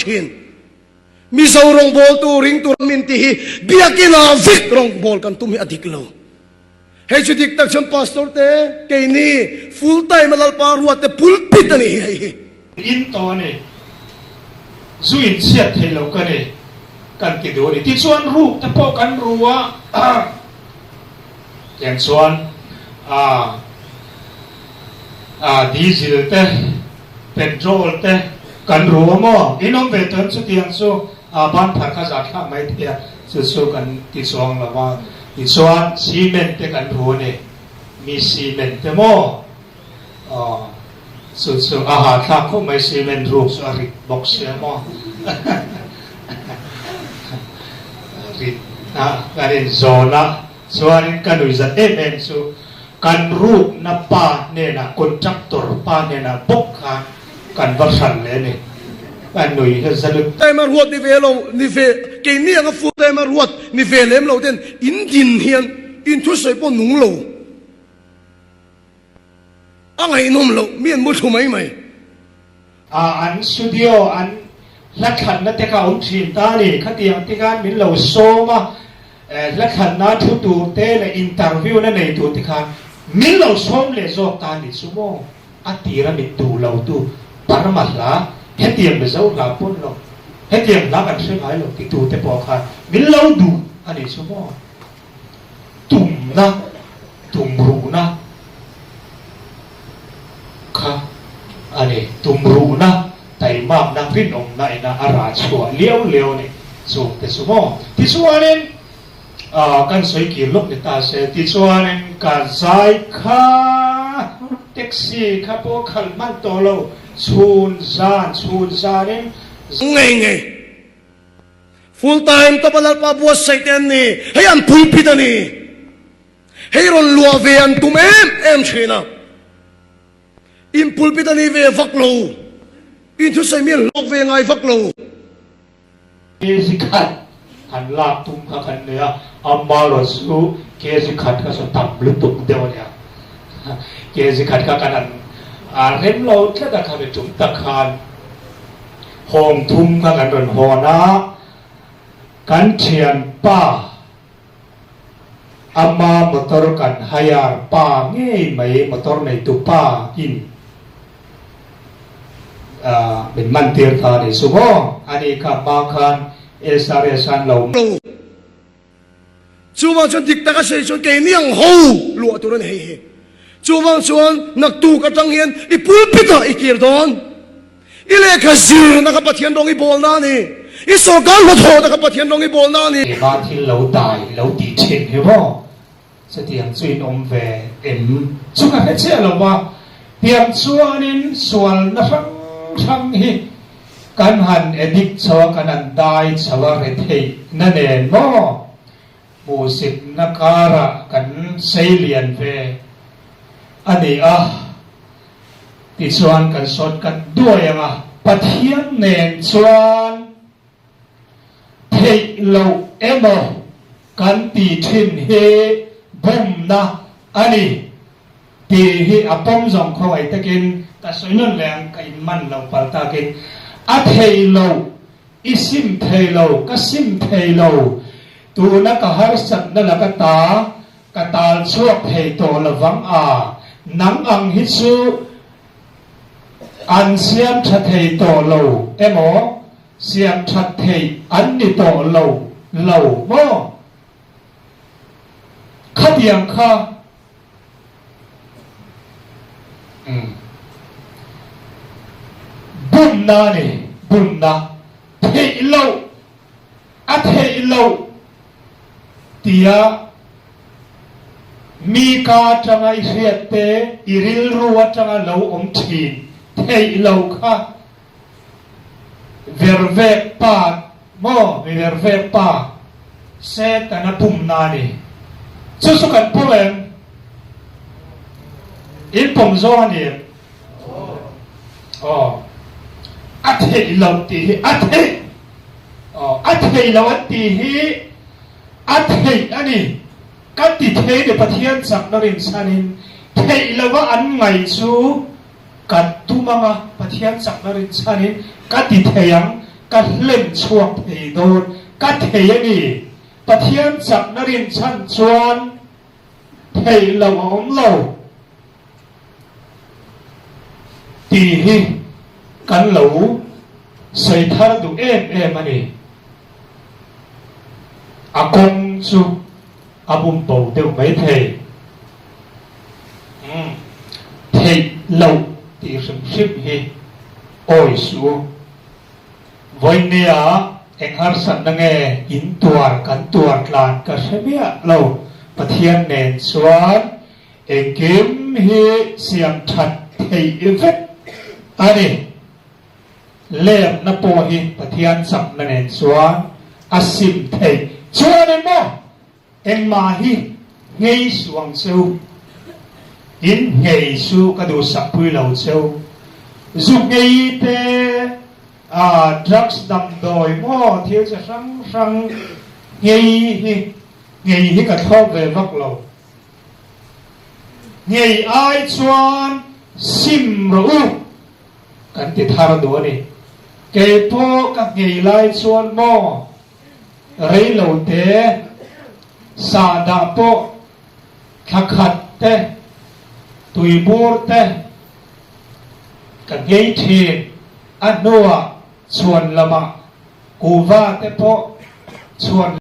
thin. Mizo rawngbawltu ringtu ram in ti hi Biakinn ah vek rawngbawl kan tum hi a dik lo. Hei chu dik tak chuan Pastor te keini full time a Lalpa ruat te pulpit a nih hi hei hi. In tawh a ni. Zu in chhiat thei lo ka ni kan ti duh a ni. Tichuan ruk te pawh kan ru a, tiang chuan aa aa diesel te Petrol te kan ru a maw? In awm ve tawn chutiang chu a ban phar kha zah thlak mai thei a, chu chu kan ti chuang lo a. Tichuan cement te kan ru a ni, mi cement te maw? Aw, chu chu a hahthlak khawp mai cement ruk chu a rit bawk sia maw? Rit a kan inzawn a. Chuanin ka nuihzat em em chu kan rukna pa hnenah, contractor pa hnenah bawk khan kan va hran leh a ni. Ka nui hi za lut. Time a ruat ni ve lo, ni ve, keini anga full time a ruat ni ve lem lo ten in din hian in thusawi pawh nung lo. A ngaihnawm loh, mi an mu thlu mai mai. A an studio an hla thlanna te kha a awm thin ta a ni. Khatiang te khan min lo sawm a, hla thlanna thu tur te leh interview na nei tur te khan min lo sawm leh zawk ta a ni chu maw? A tira min duh lo tu Burma hla, hetiang Mizo hla pawn lo, hetiang hla kan hre ngai lo titu te pawh khan min lo duh a ni chu maw? Tumna, tumruhna kha a ni. Tumruhna, taimakna, rinawmna ina a rah chhuah liau liau a ni. Chungte chu maw? Tichuanin, ah, kan sawi kir lawk ni ta se, tichuanin ka zai kha taxi kha pawh khalh hman tawh lo, chhun zan, chhun zanin. Ngei ngei. Full time tawp a Lalpa buatsaih te an ni, hei an pulpit a ni. Hei rawn luah ve an tum em em thin a. In pulpit a ni ve vak lo. In thusawi mi an hlawk ve ngai vak lo. Kg khat han lak tum kha kan nei a, amarawh chu kg khat kha chu tam lutuk deuh a nia. Kg khat kha kan han rem lo tlat a, khami tum tak khan. Hawng thum kha kan rawn hawn a, kan thianpa ama motor kan hire pa ngei mai motor neitu pa in min man tir ta a ni chu maw? Ani kha hma khan SRS an lo. Chuvang chuan dik taka sawi chuan keini ang ho luah tur a ni hei hi. Chuvang chuan naktuk atang hian i pulpit ah i kir dawn. I lehkha zirna kha Pathian rawng i bawlna a ni. I sorkar hnathawhna kha Pathian rawng i bawlna a ni. Keimah thil lo dai lo tih thin hi maw? Chutiang chu in awm ve em? Chu ka hre chiah lo va, tiang chuanin sualna hrang hrang hi kan han addict chho a, kan han dai chho a, retheihna nen maw hmuhsitna karah kan sei lian ve a ni a, tichuan kan sawt kat duai ang a, Pathian nen chuan theih loh emaw kan ti thin hi bumna a ni tih hi a pawm zawng khawngaih takin ka sawi nawn leh ang, ka inman lo pal takin a thei lo, i sim thei lo, ka sim thei lo, tuna ka harsatna la ka ta, ka tal chhuak thei tawh lovang a, nang ang hi chu an siam tha thei tawh lo emaw Siam that theih an ni tawh lo lo maw? Khatiang kha umm bunna a ni, bunna theih loh a theih loh tia mi ka atanga i hriat te i rilru atanga lo awm thin theih loh kha Vervek pa maw mi vervek pa Setana pumna a ni. Chu chu kan pawm em? In pawm zawng a ni em? Aw. A theih loh tih hi a theih. Aw, a theih loh an tih hi a theih a ni. Kan ti thei ni Pathian chakna rinchhanin theih lova an ngaih chu Kan tum anga Pathian chakna rinchhanin ka ti thei ang. ka hlen chhuak thei dawn, ka thei a ni. Pathian chakna rinchhan chuan theih loh a awm lo tih hi kan lo sawi thar duh em em a ni. A kawng chu a bum bo deuh mai thei. Umm, theih loh tih hrim hrim hi awi suh u. Vawinia eng harsatna nge in tuar kan tuar tlan ka hre miah lo, Pathian nen chuan engkim hi siam that theih vek a ni. Lerna pawh hi Pathian chakna nen chuan a sim theih chuan emaw Engmah hi nghei suh ang cheu. In nghei chu ka duhsak pui lo cheu. Zu nghei te, ah drugs damdawi maw thil chi hrang hrang nghei hi nghei hi ka thlawp ve vak lo. Nghei ai chuan sim rawh u kan ti thar duh a ni. Kei pawh ka nghei lai chuan maw Rei lo te, sahdah pawh thla khat te, tuibur te ka nghei thin. A hnuah chhuan lamah kuhva te pawh chhuan.